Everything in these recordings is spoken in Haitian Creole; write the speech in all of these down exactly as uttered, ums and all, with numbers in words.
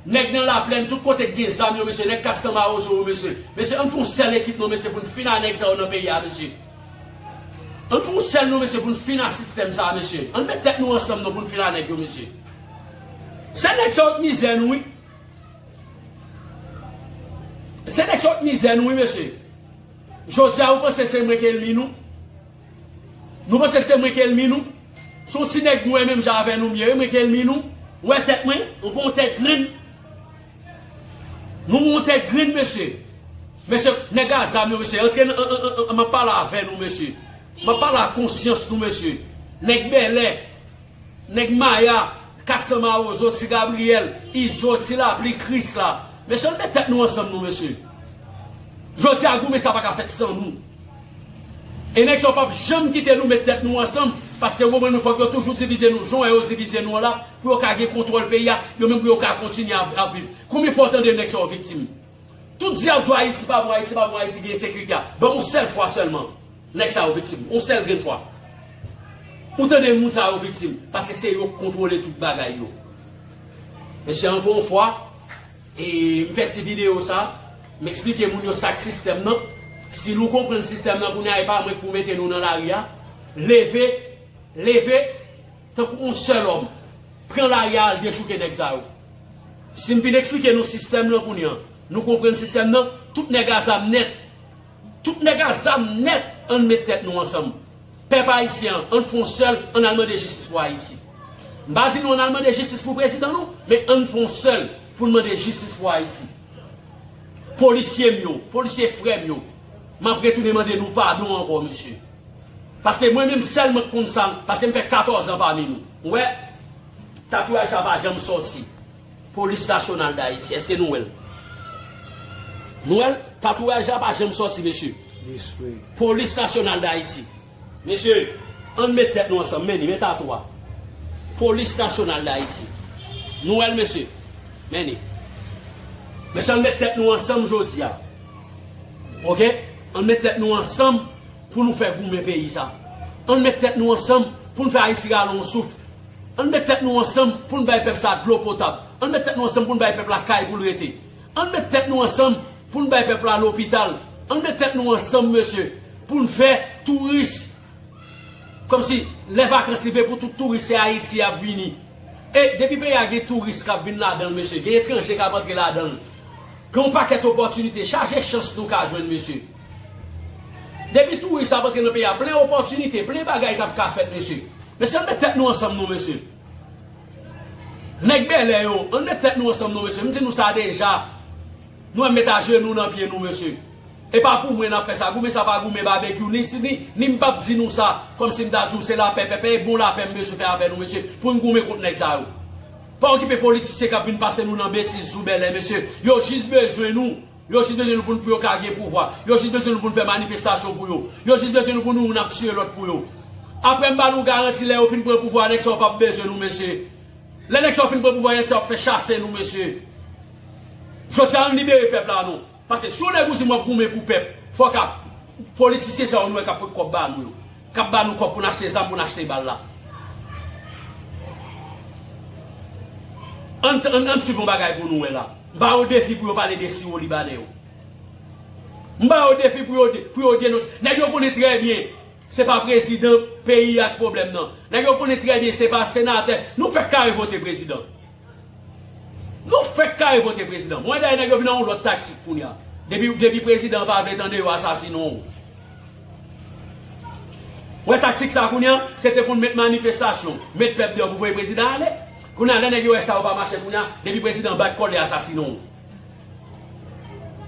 Nèg nan Laplèn, tout kote k gen zam yo, mesye, nèg kat san Mawozo yo, mesye. Mesye, ann fè yon sèl ekip non, mesye, pou n fin a nèg sa yo nan peyi a, mesye. Ann fè yon sèl non, mesye, pou n fin a sistèm sa a, mesye. Ann met tèt nou ansanm non, pou n fin a nèg yo, mesye. Se nèg sa yo k mizè nou, wi. Se nèg sa yo k mizè nou, wi, mesye. Jodi a, ou panse se mwen ki ènmi nou? Nou panse se mwen ki ènmi nou? Se yon ti nèg nou wè menm jan avè nou m ye, wi, mwen ki ènmi nou. Ou wè tèt mwen? Ou pa yon tèt grenn? Nou yon tèt grenn, mesye. Mesye, nèg a zam yo, mesye, antre nan, an, an, an, an, m ap pale avè nou, mesye. M ap pale a konsyans nou, mesye. Nèg Bèlè, nèg Maya, kat san Mawozo, Ti Gabriyèl, Izo, Ti Lapli, Krisla. Mesye, ann met tèt nou ansanm, non, mesye. Jodi a, goumen sa pa ka fèt san nou. E nèg sa yo p ap janm kite nou met tèt nou ansanm, paske yo konprann nou fòk yo toujou divize nou, jan yo divize nou an la, pou yo ka gen kontwòl peyi a, yo menm pou yo ka kontinye ap, ap viv. Konbyen fwa w tande nèg sa yo viktim? Tout di ap di Ayiti pa bon, Ayiti pa bon, Ayiti gen ensekirite a. Ban m yon sèl fwa sèlman, nèg sa yo viktim. Yon sèl grenn fwa. Ou tande moun sa yo viktim, paske se yo k kontwole tout bagay yo. Mesye, ankò yon fwa, e m fè ti videyo sa, m eksplike moun yo sa k sistèm nan. Si nou konprann sistèm nan kounye a, e pa mwen k pou mete nou nan lari a. Leve, leve, tankou yon sèl òm, pran lari a al dechouke nèg sa yo. Si m fin eksplike nou sistèm nan kounye a, nou konprann sistèm nan, tout nèg a zam nèt. Tout nèg a zam nèt, ann met tèt nou ansanm. Pèp ayisyen an, ann fè yon sèl, ann al mande jistis pou Ayiti. M pa di nou ann al mande jistis pou prezidan nou, men ann fè yon sèl pou n mande jistis pou Ayiti. Polisye m yo, polisye frè m yo, m ap retounen mande nou padon ankò, mesye. Paske mwen menm sèl mwen k konn sa, paske m fè katòz an pami nou. Ou wè, tatouaj sa pa janm sòti. Polis Nasyonal d Ayiti, èske nou wè l? Nou wè l? Tatouaj la pa janm sòti, mesye. Polis Nasyonal d Ayiti. Mesye, ann met tèt nou ansanm, men li, men tatwa. Polis Nasyonal d Ayiti. Nou wè l, mesye. Men li. Mesye, ann met tèt nou ansanm jodi a. Oke? Ann met tèt nou ansanm pou nou fè goumen peyi sa. Ann met tèt nou ansanm pou n fè Ayiti rale yon souf. Ann met tèt nou ansanm pou n bay pèp sa dlo potab. Ann met tèt nou ansanm pou n bay pèp la kay pou l rete. Ann met tèt nou ansanm pou n bay pèp la lopital. Ann met tèt nou ansanm, mesye, pou n fè touris. Kòmsi, lè vakans rive pou tout touris, se Ayiti y ap vini. E depi peyi a gen touris k ap vin ladan l, mesye, gen etranje k ap antre ladan l. Gen yon pakèt opòtinite, chaje chans nou ka jwenn, mesye. Depi touris ap antre nan peyi a, plen opòtinite, plen bagay k ap ka fèt, mesye. Mesye, ann met tèt nou ansanm non, mesye. Nèg Bèlè yo, ann met tèt nou ansanm non, mesye. M di nou sa deja. Nou menm met ajenou nan pye nou, mesye. E pa pou mwen n ap fè sa. Goumen sa pa goumen babekyou. Ni, si, ni, ni m p ap di nou sa, kòmsi m ta di w se lapè, pèpè, e bon lapè m bezwen fè avè nou, mesye, pou n goumen kont nèg sa yo. Pa okipe politisyen k ap vin pase nou nan betiz sou Bèlè, mesye. Yo jis bezwen nou. Yo jis bezwen nou pou n, pou yo ka gen pouvwa. Yo jis bezwen nou pou n fè manifestasyon pou yo. Yo jis bezwen nou pou nou youn ap tiye lòt pou yo. Apre m ba nou garanti, lè yo fin pran pouvwa, nèg sa yo p ap bezwen nou, mesye. Lè nèg sa yo fin pran pouvwa, nèg sa yo ap fè chase nou, mesye. Jodi a, ann libere pèp la, non. Paske si yon nèg ou di m w ap goumen pou pèp, fòk ap, politisyen sa yo nou wè k ap pran kòb ba nou yo. K ap ba nou kòb pou n achte zam, pou n achte bal la. Ann, ann, ann swiv yon bagay pou nou wè la. M ba yo defi pou yo pale de siwo libanè yo. M ba yo defi pou yo de-, pou yo denonse. Nèg yo konnen trè byen se pa prezidan peyi a k pwoblèm nan. Nèg yo konnen trè byen se pa senatè. Nou fèk kare vote prezidan. Nou fèk kare vote prezidan. Mwen dayè nèg yo vin nan yon lòt taktik kounye a. Depi, depi prezidan pa vle tande yo asasinen w. Wè taktik sa kounye a, se te konn met manifestasyon, met pèp deyò pou voye prezidan ale. Kounye a, lè nèg yo wè sa yo pa mache kounye a, depi prezidan bat kòlè asasinen w.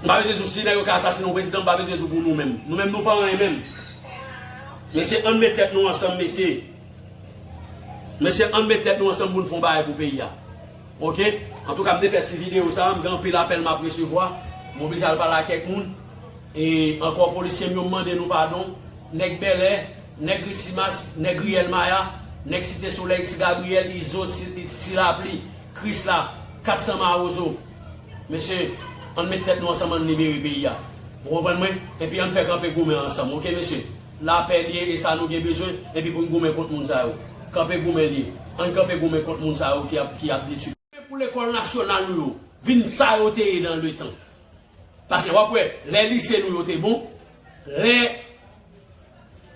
M pa bezwen di w si nèg yo ka asasinen yon prezidan, m pa bezwen di w pou nou menm. Nou menm, nou pa anyen menm. Mesye, ann met tèt nou ansanm, mesye. Mesye, ann met tèt nou ansanm pou n fè yon bagay pou peyi a. Oke? Antouka, m te fè ti videyo sa a, m gen anpil apèl m ap resevwa. M oblije al pale ak kèk moun. E ankò, polisye m yo, m mande nou padon. Nèg Bèlè, nèg Ritimas, nèg Riyèl Maya, nèg Site Solèy, Ti Gabriyèl, Izo, Ti, Ti Lapli, Krisla, kat san Mawozo. Mesye, ann met tèt nou ansanm, ann libere peyi a. Ou konprann mwen? Epi ann fè kanpe goumen ansanm, oke, mesye? Lapè l ye, e sa nou gen bezwen, epi pou n goumen kont moun sa yo. Kanpe goumen l ye. Ann kanpe goumen kont moun sa yo ki ap, ki ap detwi. Pou lekòl nasyonal nou yo vin sa yo te ye nan letan. Paske w ap wè, lè lise nou yo te bon, lè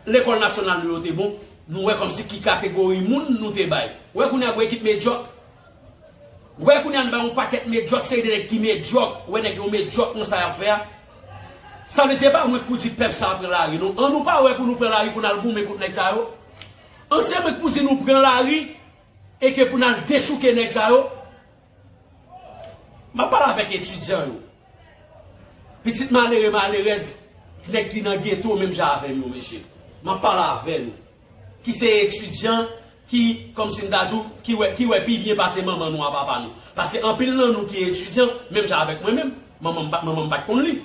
lekòl nasyonal nou yo te bon, nou wè kòmsi ki kategori moun nou te bay. Ou wè kounye a gon ekip medyòk. Ou wè kounye a n bay yon pakèt medyòk, seri de nèg ki medyòk, ou wè nèg yo medyòk nan sa y ap fè a. Sa vle di, e pa mwen k pou di pèp sa a pran lari, non. An nou pa wè pou nou pran lari pou n al goumen kont nèg sa yo. An se mwen k pou di nou pran lari e ke pou n al dechouke nèg sa yo. M ap pale avèk etidyan yo. Pitit malere, malerèz, nèg ki nan geto menm jan avè m yo, mesye. M ap pale avè nou. Ki se etidyan, ki, kòmsi m ta di w, ki wè, ki wè pi byen pase manman nou a papa nou. Paske anpil nan nou ki etidyan, menm jan avèk mwen menm, manman m pa, manman m pa t konn li.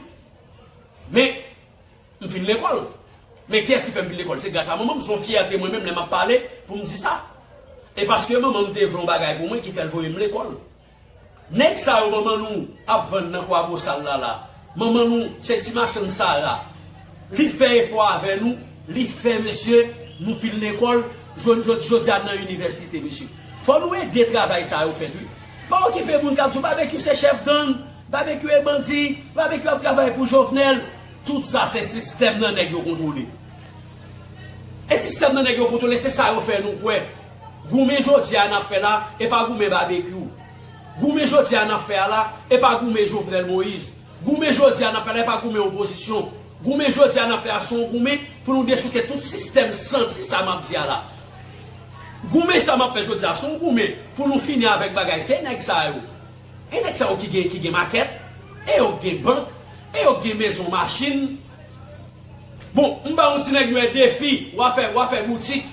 Men, m fin lekòl. Men kiyès ki fè m fin lekòl? Se gras a manman m. Se yon fyète mwen menm lè m ap pale pou m di sa. E paske manman m te vle yon bagay pou mwen ki fè l voye m lekòl. Nèg sa yo manman nou ap vann nan Kwabosal la la. Manman nou se ti machann Sara. Li fè efò avè nou, li fè mesye, nou fin lekòl, jodi, jodi, jodi a n nan inivèsite, mesye. Fò nou ede travay sa yo fèt, wi. Pa okipe moun k ap di w Babekyou se chèf gang, Babekyou e bandi, Babekyou ap travay pou Jovenel. Tout sa se sistèm nan nèg yo kontwole. E sistèm nan nèg yo kontwole, se sa yo fè nou kwè. Goumen jodi a n ap fè la, e pa goumen Babekyou. Goumen jodi a n ap fè a la, e pa goumen Jovenel Moïse. Goumen jodi a n ap fè la, e pa goumen opozisyon. Goumen jodi a n ap fè a, se yon goumen pou nou dechouke tout sistèm santi sa m ap di a la. Goumen sa m ap fè jodi a, se yon goumen pou nou fini avèk bagay. Se nèg sa yo. E nèg sa yo ki gen, ki gen makèt, e yo k gen bank, e yo k gen mezon, machin. Bon, m ba yon ti nèg nou yon defi, w a fè, w a fè boutik.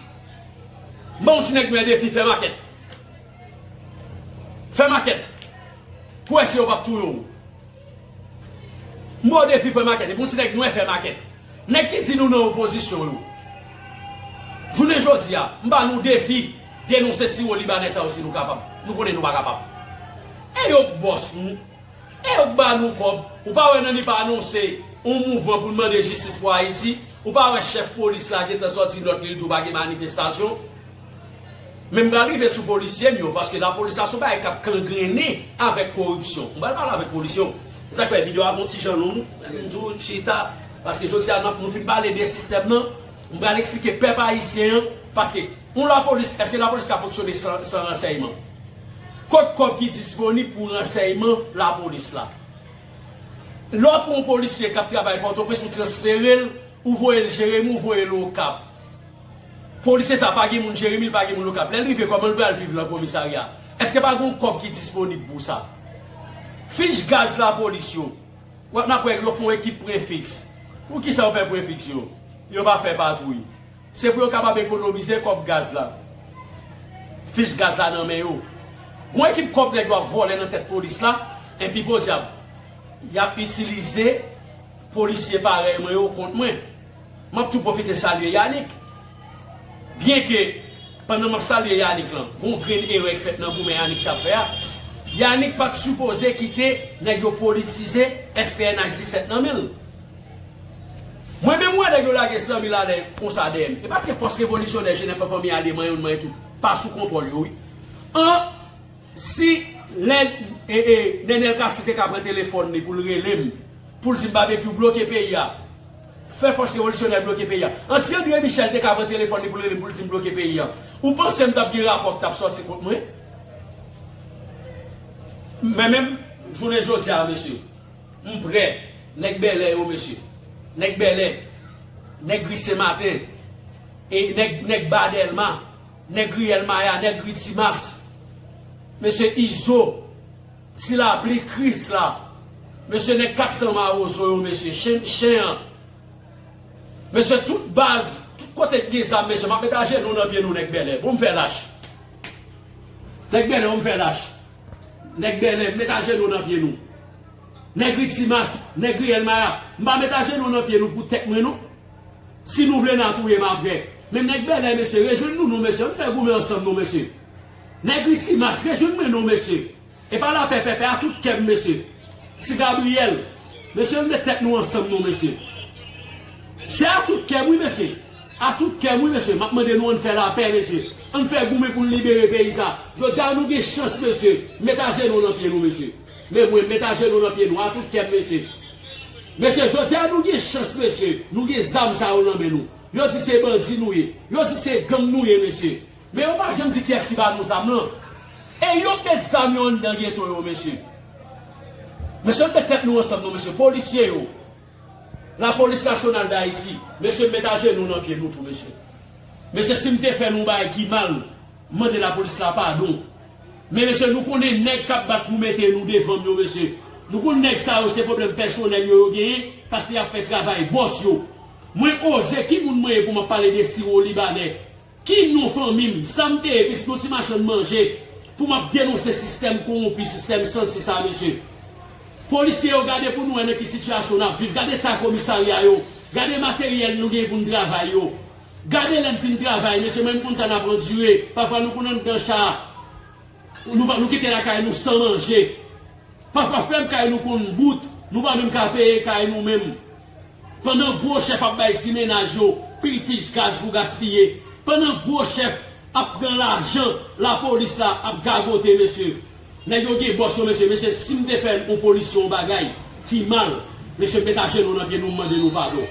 M ba yon ti nèg nou yon defi, fè makèt. Fè makèt. Pou wè si yo p ap touye w. M ba w defi, fè makèt. Epi yon ti nèg nou fè makèt. Nèg ki di nou nan opozisyon yo. Jounen jodi a, m ba nou defi, denonse siwo libanè sa yo si nou kapab. Nou konnen nou pa kapab. E yo k bòs nou. E yo k ba nou kòb. Ou pa wè Nani pa anonse yon mouvman pou l mande jistis pou Ayiti? Ou pa wè chèf polis la gentan sòti lòt li, li di w pa gen manifestasyon? Men m pral rive sou polisye m yo, paske lapolis la se yon bagay k ap kangrennen avèk koripsyon. M pral pale avèk polisye yo. Se sa k fè videyo a gon ti jan long, m di w chita, paske jodi a n ap, nou fin pale de sistèm nan, m pral eksplike pèp ayisyen an, paske yon lapolis, èske lapolis ka fonksyone san, san ransèyman? Kot kòb ki disponib pou ransèyman lapolis la? Lè w pran yon polisye k ap travay Pòtoprens, ou transfere l, ou voye l Jeremi, ou voye l Okap. Polisye sa pa gen moun Jeremi, li pa gen moun Okap. Lè l rive, kòman l pral viv nan komisarya? Èske pa gen yon kòb ki disponib pou sa? Fich gaz lapolis yo. W ap, n ap wè yo fè yon ekip prefiks. Poukisa yo fè prefiks yo? Yo pa fè patwouy. Se pou yo kapab ekonomize kòb gaz la. Fich gaz la nan men yo. Gon ekip kòb nèg yo ap vòlè nan tèt polis la, enpi podyab, y ap itilize polisye parèy mwen yo kont mwen. M ap tou pwofite salye Yanick. Byenke, pandan m ap salye Yanick lan, gon grenn erè k fèt nan goumen Yanick t ap fè a. Yanick pa t sipoze kite nèg yo politize S P N H disèt nan men l. Mwen menm, m wè nèg yo lage san mil alè konsa dèyè m. E paske fòs revolisyonè Jenèf an fanmi aleman yo, manyen tout, pa sou kontwòl yo, wi. An, si lè, e, e, Nenel Cassy te ka pran telefòn li pou l rele m, pou l di m Babekyou bloke peyi a, fè fòs revolisyonè bloke peyi a. An, si André Michel te ka pran telefòn li pou l rele m, pou l di m bloke peyi a, ou panse m t ap gen rapò k t ap sòti kont mwen? Men menm, jounen jodi a, mesye, m prè. Nèg bèlè yo, mesye. Nèg bèlè. Nèg ri Senmaten. E nèg, nèg ba Dèlma. Nèg ri Èlmaya. Nèg ri Timas. Mesye Izo. Ti Lapli, Krisla. Mesye nèg kat san mawozo yo, mesye. Chen, chen an. Mesye, tout baz, tout kote k gen zam, mesye, m ap met ajenou nan pye nou, nèg bèlè. Bon, m fè lach. Nèg bèlè, bon, m fè lach. Nèg bèlè, m met ajenou nan pye nou. Nèg ri Timas, nèg ri Èlmaya, m pa met ajenou nan pye nou pou tèt mwen, non. Si nou vle n a touye m apre. Men nèg bèlè, mesye, rejwenn nou, non, mesye. Ann fè goumen ansanm, non, mesye. Nèg ri Timas, rejwenn mwen, non, mesye. E pa lapè pèpè, a tout kè m, mesye. Ti Gabriyèl, mesye, nou met tèt nou ansanm, non, mesye. Se a tout kè m, wi, mesye. A tout kè m, wi, mesye, m ap mande nou ann fè lapè, mesye. Ann fè goumen pou n libere peyi sa. Jodi a, nou gen chans, mesye. Met ajenou nan pye nou, mesye. Men mwen, met ajenou nan pye nou, a tout kè m, mesye. Mesye, jodi a, nou gen chans, mesye. Nou gen zam sa yo nan men nou. Yo di se bandi nou ye. Yo di se gang nou ye, mesye. Men yo pa janm di kiyès ki ba nou zam nan. E yo met zam yo anndan geto yo, mesye. Mesye, met tèt nou ansanm, non, mesye. Polisye yo. Lapolis Nasyonal d Ayiti, mesye, met ajenou nan pye nou tou, mesye. Mesye, si m te fè nou bagay ki mal, mande lapolis la padon. Men, mesye, nou konnen nèg k ap bat pou mete nou devan m yo, mesye. Nou konn nèg sa yo, se pwoblèm pèsonèl yo, yo genyen, paske y ap fè travay bòs yo. Mwen oze, ki moun mwen ye pou m ap pale de siwo libanè? Ki non fanmi m, sa m te ye, pitit yon ti machann manje, pou m ap denonse sistèm kowonpi, sistèm santi sa, mesye? Polisye yo, gade pou nou wè nan ki sitiyasyon n ap viv. Gade ta komisarya yo. Gade materyèl nou gen pou n travay yo. Gade lè n fin travay, mesye, men m konn sa n ap andire. Pafwa nou konn anndan cha a. Nou pa, nou kite lakay nou san manje. Pafwa frè m, kay nou konn bout, nou pa menm ka peye kay nou menm. Pandan gwo chèf ap bay ti mennaj yo pil fich gaz pou gaspiye, pandan gwo chèf ap pran lajan lapolis la ap gagote, mesye. Nèg yo gen bòs yo, mesye. Mesye, si m te fè yon polisye yon bagay ki mal, mesye, met ajenou nan pye nou, m mande nou padon.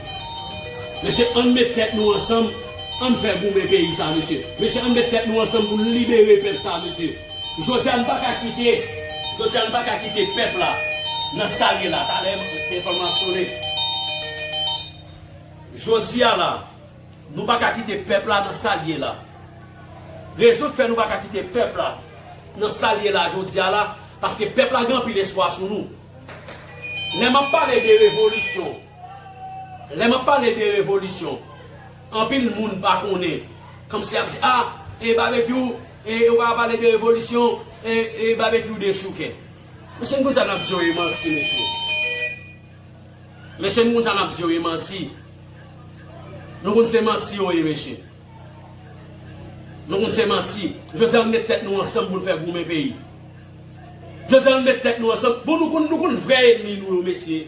Mesye, ann met tèt nou ansanm, ann fè goumen peyi sa, mesye. Mesye, ann met tèt nou ansanm pou n libere pèp sa, mesye. Jodi a, n pa ka kite, jodi a, n pa ka kite pèp la nan sa l ye la. Talè, telefòn mwen ap sonnen. Jodi a la, nou pa ka kite pèp la nan sa l ye la. Rezon k fè nou pa ka kite pèp la nan sa l ye la jodi a la, paske pèp la gen anpil espwa sou nou. Lè m ap pale de revolisyon, lè m ap pale de revolisyon, anpil moun pa konnen. Kòmsi y ap di, a, e Babekyou, e, e w pa pale de revolisyon, e, e Babekyou dechouke. Mesye, n konn sa n ap di yo ye manti, mesye. Mesye, n konn sa n ap di yo ye manti. Nou konn se manti yo ye, mesye. Nou konn se manti. Jodi a, n met tèt nou ansanm pou n fè goumen peyi. Jodi a, n met tèt nou ansanm. Bon, nou konn, nou konn vrè enmi nou yo, mesye.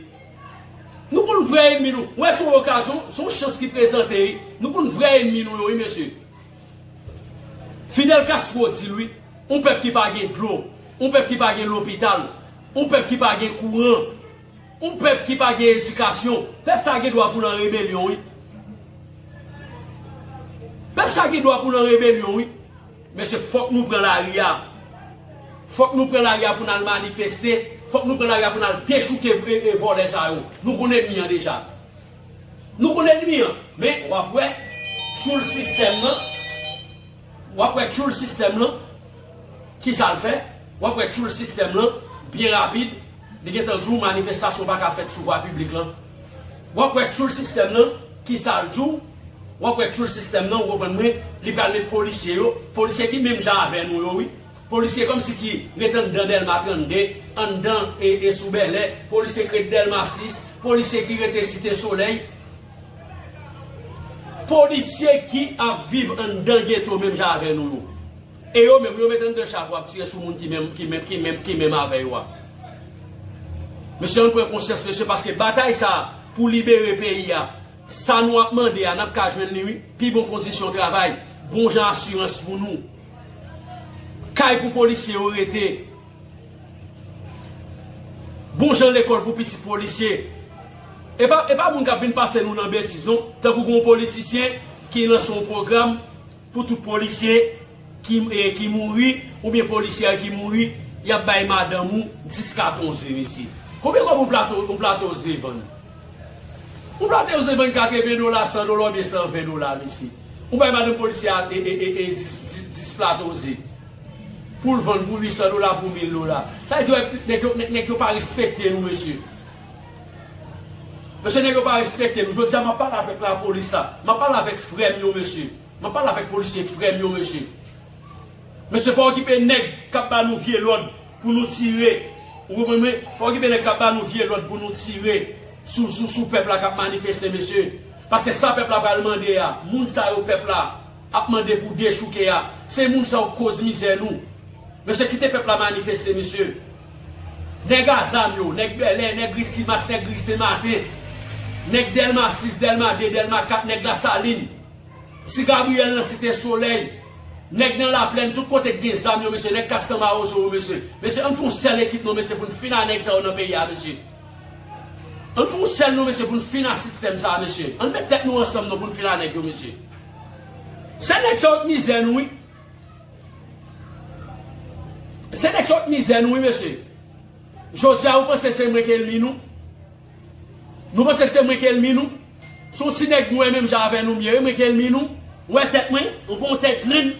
Nou konn vrè enmi nou. Wè, se yon okazyon, se yon chans ki prezante, wi. Nou konn vrè enmi nou yo, wi, mesye. Fidel Castro di l, wi, yon pèp ki pa gen dlo, yon pèp ki pa gen lopital, yon pèp ki pa gen kouran, yon pèp ki pa gen edikasyon, pèp sa gen dwa pou l an rebelyon, wi. Pèp sa gen dwa pou l an rebelyon, wi. Mesye, fòk nou pran lari a. Fòk nou pran lari a pou n al manifeste. Fòk nou pran lari a pou n al dechouke e, e vòlè sa yo. Nou konn enmi an deja. Nou konn enmi an. Men, w ap wè, tchoul sistèm nan. W ap wè tchoul sistèm lan, ki sa l fè? W ap wè tchoul sistèm lan, byen rapid, li gentan di w manifestasyon pa ka fèt sou vwa piblik lan. W ap wè tchoul sistèm lan, ki sa l di w? W ap wè tchoul sistèm lan, ou konprann mwen, li pral met polisye yo, polisye ki menm jan avè nou yo, wi. Polisye kòmsi ki ret anndan Dèlma trannde, anndan e, e sou Bèlè, polisye ki ret Dèlma sis, polisye ki rete Site Solèy, polisye ki ap viv anndan geto menm jan avè nou yo. E yo menm, yo met anndan cha pou ap tire sou moun ki menm, ki menm, ki menm, ki menm avè yo a. Mesye, ann pran konsyans, mesye, paske batay sa a pou libere peyi a, sa nou ap mande a, n ap ka jwenn li, wi. Pi bon kondisyon travay, bon jan asirans pou nou. Kay pou polisye yo rete. Bon jan lekòl pou pitit polisye. E pa, e pa moun k ap vin pase nou nan betiz, non. Tankou gen yon politisyen ki lanse yon pwogram pou tout polisye ki, e, ki mouri, oubyen polisyè ki mouri, y ap bay madanm ou dis ka onze, mesye. Konbyen kòb yon plato, yon plato ze vann? Yon plato ze vann katreven dola, san dola oubyen san ven dola, mesye. Ou bay madanm polisyè a, e, e, e, e, dis, dis, dis plato ze. Pou l vann pou uit san dola, pou mil dola. Sa vle di, wè, nèg yo, nèg, nèg yo pa respekte nou, mesye. Mesye, nèg yo pa respekte nou. Jodi a, m ap pale avèk lapolis la. M ap pale avèk frè m yo, mesye. M ap pale avèk polisye frè m yo, mesye. Mesye, pa okipe nèg k ap ba nou vye lòd pou nou tire. Ou konprann mwen? Pa okipe nèg k ap ba nou vye lòd pou nou tire sou, sou, sou pèp la k ap manifeste, mesye. Paske sa pèp la pral mande a, moun sa yo pèp la ap mande pou dechouke a, se moun sa yo k koz mizè nou. Mesye, kite pèp la manifeste, mesye. Nèg a zam yo, nèg Bèlè, nèg Ri Timas, nèg Ri Senmaten, nèg Dèlma sis, Dèlma de, Dèlma kat, nèg Lasalin. Ti Gabriyèl nan Site Solèy, nèg nan Laplèn, tout kote k gen zam yo, mesye, nèg kat san Mawozo yo, mesye. Mesye, ann fè yon sèl ekip non, mesye, pou n fin a nèg sa yo nan peyi a, mesye. Ann fè yon sèl non, mesye, pou n fin a sistèm sa a, mesye. Ann met tèt nou ansanm non, pou n fin a nèg yo, mesye. Se nèg sa yo k mizè nou, wi. Se nèg sa yo k mizè nou, wi, mesye. Jodi a, ou panse se mwen ki elmi nou? Nou panse se mwen ki elmi nou? Se yon ti nèg nou wè menm jan avè nou m ye, wi, mwen ki elmi nou? Ou wè tèt mwen? Ou pran yon tèt grenn?